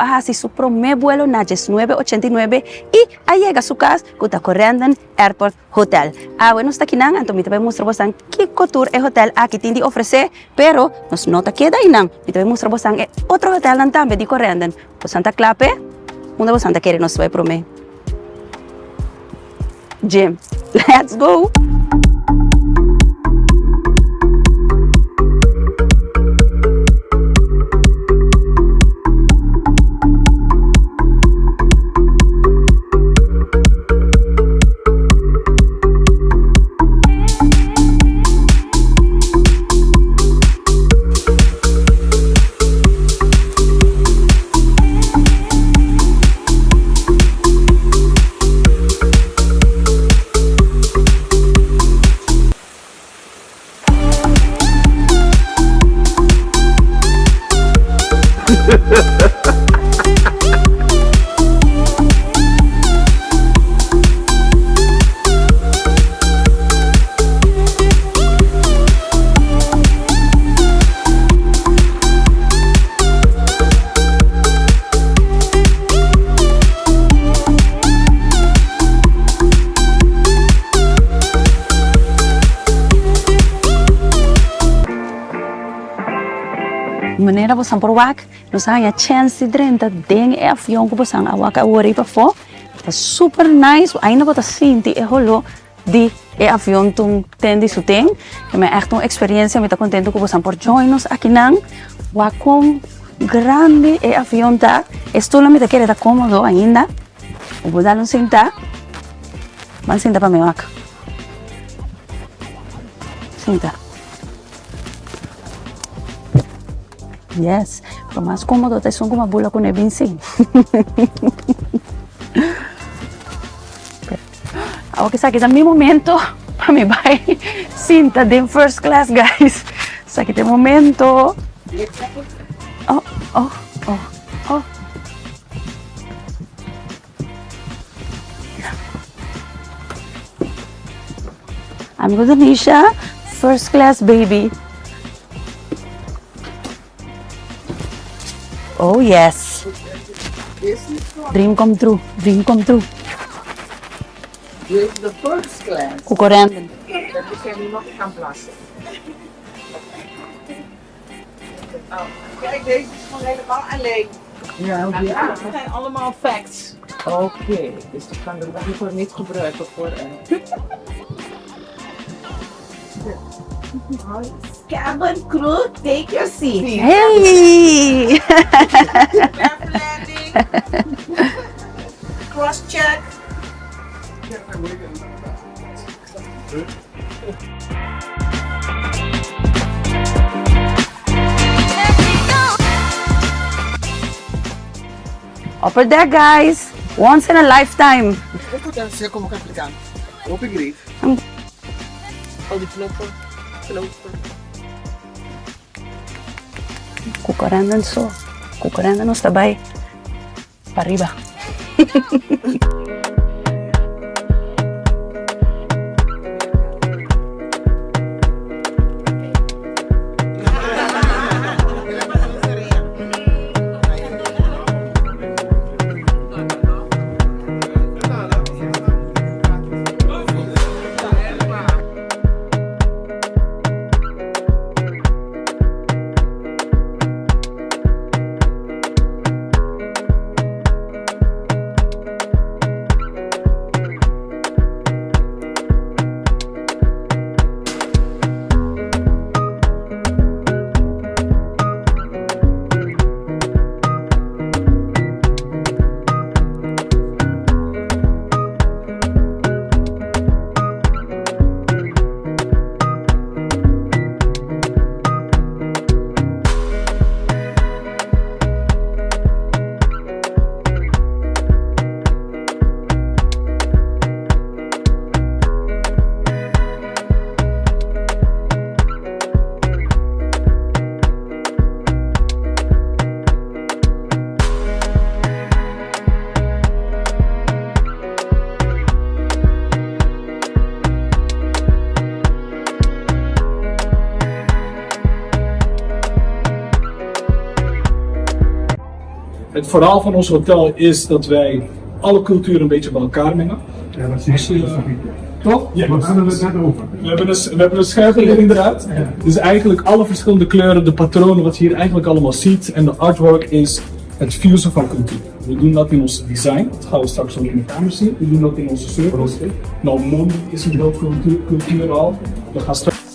a hasi su promé buelo na 1989 i a yega su kas ku ta Corendon Airport Hotel. Awe nos ta kinan, anto mi ta bai mustra bosan kiko tur e hotel aki tin di ofresé, pero nos no ta keda einan. Mi ta bai mustra bosan e otro hotelnan tambe di Corendon. Bosan ta kla p'e? Unda bosan ta kere nos bai promé? Gym. Let's go! Manera bosan por wak, nos a haña chèns di drenta den e avion ku bosan a wak awor ei pafó. Ta super nice, ainda bo ta sinti e holó di e avion tun ten di su ten. E mi a ègt un eksperensia, mi ta kontentu ku bosan por join nos akinan. Wak kon grandi e avion ta. E stulnan mi ta kere ta kómodo ainda. Bo por dal un sinta. Ban sinta pa mi wak. Sinta. Yes, pero mas kómodo ta esun ku mi a bula kuné bin sin. Awor esaki ta mi momento pa mi bai sinta den first class guys. Esaki ta e momento. Oh, oh, oh, oh. Amigo Denisha, first class baby. Oh yes. Dream come true, dream come true. With the first class. Ku Corendon. Dat is er nog gaan plassen. Oh, kijk, deze is gewoon helemaal alleen. Ja, ja. Dat zijn allemaal facts. Oké, okay, dus ik kan de liever niet gebruiken voor een. Cabin crew, take your seat. Hey! Careful landing. Cross check. Upper deck, guys. Once in a lifetime. Al die knoppen, knopen. Ku Corendon so. Ku Corendon nos ta bai pariba. Verhaal van ons hotel is dat wij alle culturen een beetje bij elkaar mengen. Ja, dat is Toch? Ja, we hadden het net over. We hebben een scherpe leer eruit. Dus eigenlijk alle verschillende kleuren, de patronen, wat je hier eigenlijk allemaal ziet. En de artwork is het fusen van cultuur. We doen dat in ons design, dat gaan we straks ook in de kamer zien. We doen dat in onze service. Nou, Mondi is een heel cultuur al. We gaan straks